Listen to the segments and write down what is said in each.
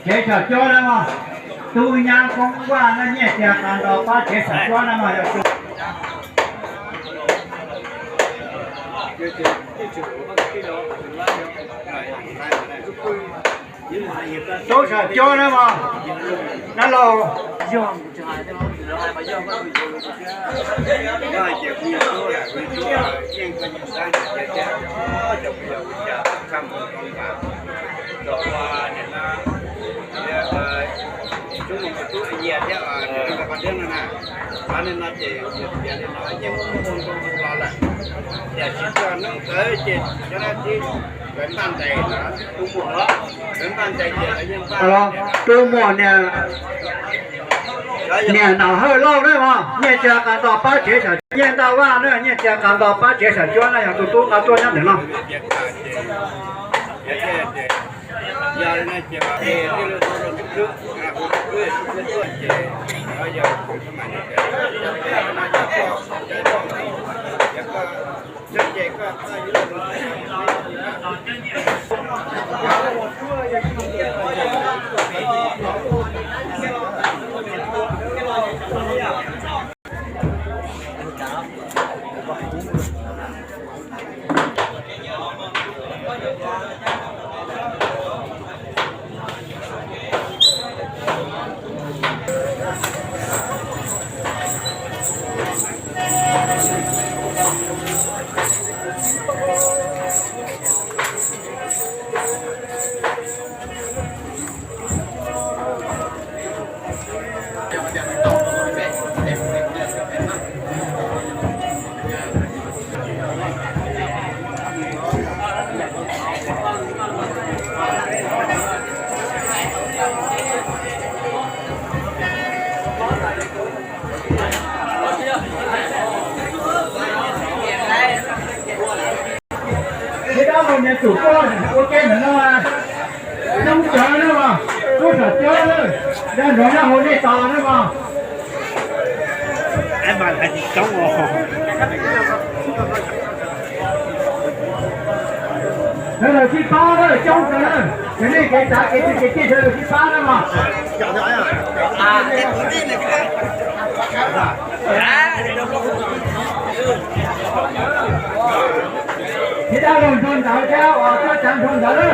Tsev Xyom Cuab na mog, tub nyab Koob Vaj na, nyiaj txiag tas nto pab tsev Xyom Cuab na mog, yog tub. Tub Xyom Cuab na mog, dab laug. Tus muam niam, niam Nam Hawj Lauj na mog, nyiaj txiag tas nto pab tsev Xyom Cuab, nyiaj txiag tas nto pab tsev Xyom Cuab na, yog tus tub no tuaj nyob ntawm no. Ces dab laug niag tub tuaj ua ke ntawm no, Xyoo Cawv na mog, tub Xyom Cuab, nco ntsoov nyob hauv nej tos na mog. Sawv daws sib pab na, coob kawg na, ces nej kev tsav kev twg kev ciaj sawv daws sib pab na mog. Ces dab laug Nraug Ntawd thiab uas tub Tsav Nraug Ntawd na,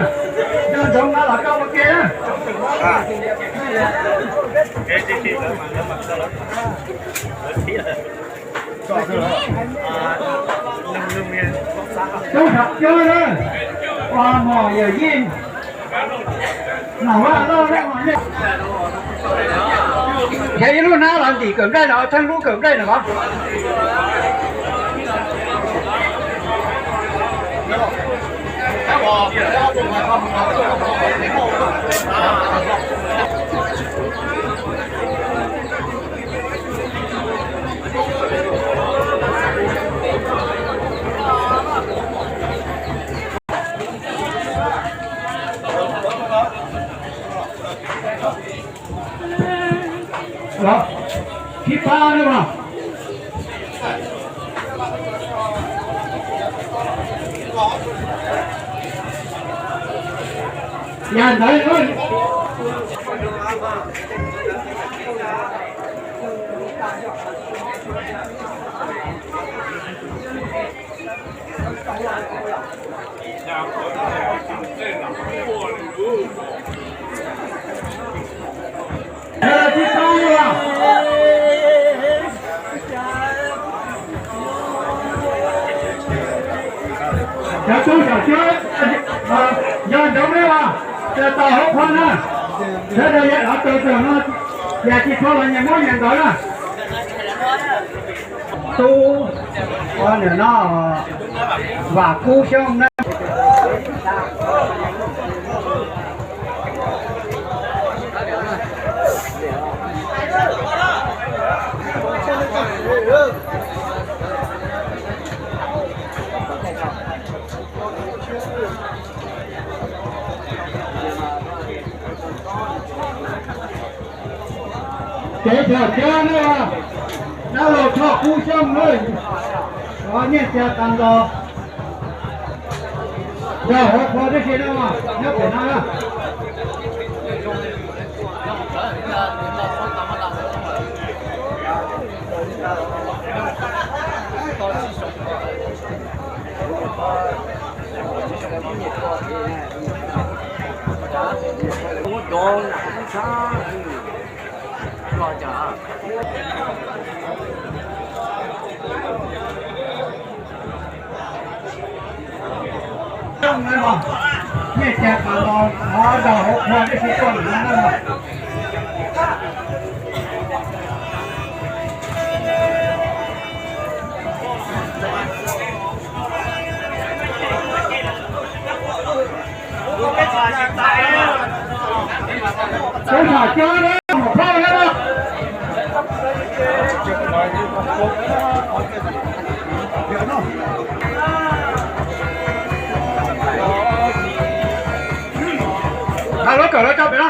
nco ntsoov no los koj ua ke na. Tub Xyom Cuab na, uas mos yawm yij Nom Vaj Lauj na, nrhiav ib lub hnab los ntim kawm nplej no, theej lub kawm nplej no los. Los, sib pab na mog. Yam ntawd. Cov tub Xyom Cuab, nco ntsoov na, tau hauv qhov na, sawv daws yog lawv tau tawm no, yam tsis tshua los nyias muab nyias ntawd na. Tub, ua niam no, Vam Kub Xyooj na. Kev txhaum cawb na, dab laug Thoj Kub Xyooj na, nyiaj txiag tas nto, nrog hauv qhov tib si na, nyob pem no na. Hais lub kawm lawv coj pem no.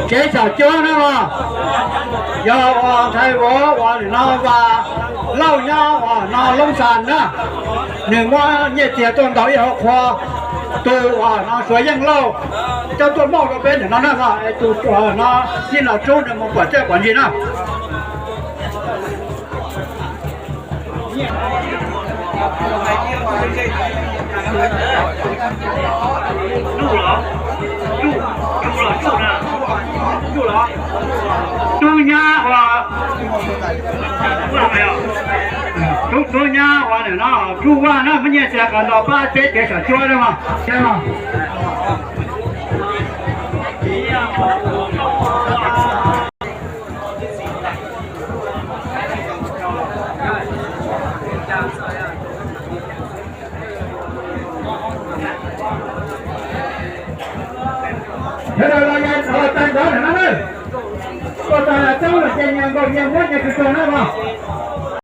Kev xyaum cuab na los yog uas ntxhais vauv uas nim no Vas Lauj nyob uas no Loob Xas na, nws muab nyiaj txiag tuaj ntaus ib hauv qhua, tus uas no Suav Yeej Lauj coj tuaj mauj rau peb ntawm no na los es tus uas no Yij Los Tsub nws mus pom txij pom ntsis na. Tub nyab uas, tub, tub nyab uas nim no Tsuj Vaj na muab nyiaj txiag kom ntaus pab peb kev xyaum cuab na. Sawv daws los yog los tag nrho ntawm no na. Tuaj tag los coob los ces nyias nkaum nyias muab nyias tsis tau na los.